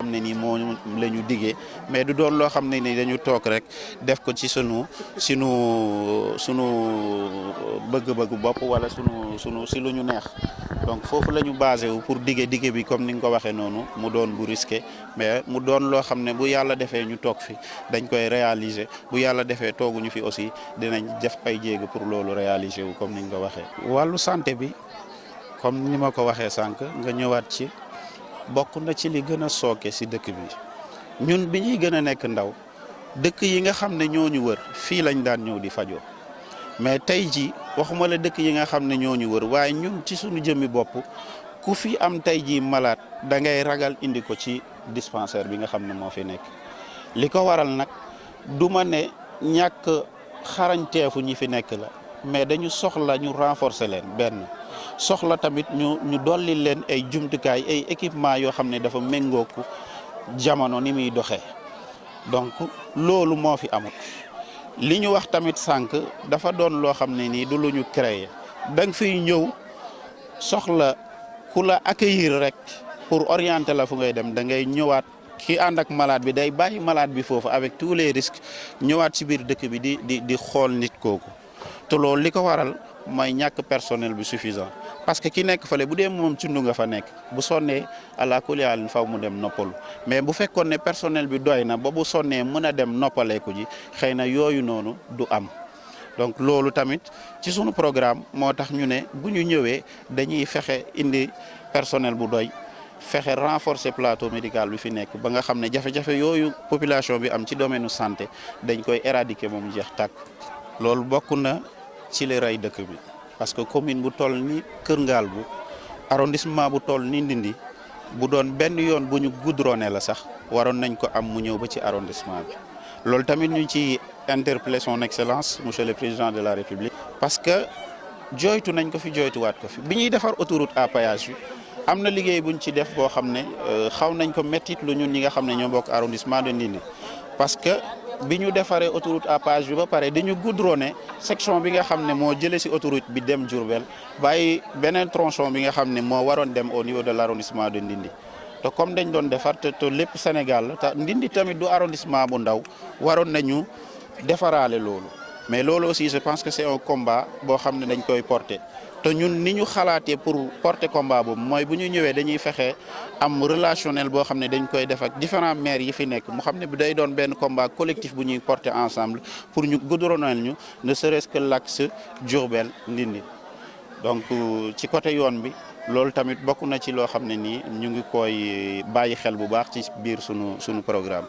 xam ne nii moo la ñu diggee mais du doon loo xam ne ni dañu toog rek def ko ci sunu bëgg-bëggu bopp wala si lu ñu neex donc foofu la ñu basé wu pour dige bi comme ni nga ko waxee noonu mu doon bu risqué mais mu doon loo xam ne bu yàlla defee ñu toog fi dañ koy réaliser bu yàlla defee tooguñu fi aussi dinañ def ay jéego pour loolu réaliser wu comme ni nga ko waxee. wàllu santé bi comme ni ma ko waxee sànq nga ñëwaat ci bokk na ci li gën a sooke si dëkk bi ñun bi ñuy gën a nekk ndaw dëkk yi nga xam ne ñoo ñu wër fii lañ daan ñëw di fajoo mais tey ji waxuma la dëkk yi nga xam ne ñoo ñu wër waaye ñun ci suñu jëmmi bopp ku fi am tey ji malade da ngay ragal indi ko ci dispensaire bi nga xam ne moo fi nekk li ko waral nag du ma ne ñàkk xarañteefu ñi fi nekk la mais dañu soxla ñu renforcer leen benn soxla tamit ñu dolli leen ay jumtukaay ay équipement yoo xam ne dafa méngooku jamono ni muy doxee donc loolu moo fi amut li ñu wax tamit sànq dafa doon loo xam ne nii du lu ñu créer da nga fiy ñëw soxla ku la accueillir rek pour orienter la fu ngay dem da ngay ñëwaat ki ànd ak malade bi day bàyyi malade bi foofu avec tous les risques ñëwaat ci biir dëkk bi di xool nit kooku te loolu li ko waral mooy ñàkk personnel bi suffisant parce que ki nekk fale bu dee moom cundu nga fa nekk bu sonnee àla kulli haal faw mu dem noppalu mais bu fekkoon ne personnel bi doy na ba bu sonnee mën a dem noppaleeku ji xëy na yooyu noonu du am donc loolu tamit ci sunu programme moo tax ñu ne bu ñu ñëwee dañuy fexe indi personnel bu doy fexe renforcer plateau médical bi fi nekk ba nga xam ne jafe-jafe yooyu population bi am ci domaine santé dañ koy éradiquer moom jeex tàkk loolu bokk na ci li rey dëkk bi parce que commune bu toll ni Kër Ngaalbu arrondissement bu toll ni Ndindi bu doon benn yoon bu ñu goudronné la sax waroon nañ ko am mu ñëw ba ci arrondissement bi loolu tamit ñu ci interpeller son excellence monsieur le président de la république parce que jooytu nañ ko fi jooytuwaat ko fi bi ñuy defar autoroute à péage bi am na liggéey buñ ci def boo xam ne xaw nañ ko méttit lu ñun ñi nga xam ne ñoo bokk arrondissement de Ndindi parce que bi ñu defaree autoroute à péage bi ba pare dañu goudronné section bi nga xam ne moo jëlee si autoroute bi dem Diourbel bàyyi beneen tronçon bi nga xam ne moo waroon dem au niveau de l' arrondissement de Ndindi te comme dañ doon defar te lépp Sénégal te Ndindi tamit du arrondissement bu ndaw waroon nañu defaraale loolu mais loolu aussi je pense que c' est un combat boo xam ne dañ koy porter te ñun ni ñu xalaatee pour porter combat boobu mooy bu ñu ñëwee dañuy fexe am relationnel boo xam ne dañ koy def ak différents maires yi fi nekk mu xam ne bi day doon benn combat collectif bu ñuy porter ensemble pour ñu goudronnel ñu ne serait-ce que l'axe Diourbel Ndindi donc ci côté yoon bi loolu tamit bokk na ci loo xam ne nii ñu ngi koy bàyyi xel bu baax ci biir sunu programme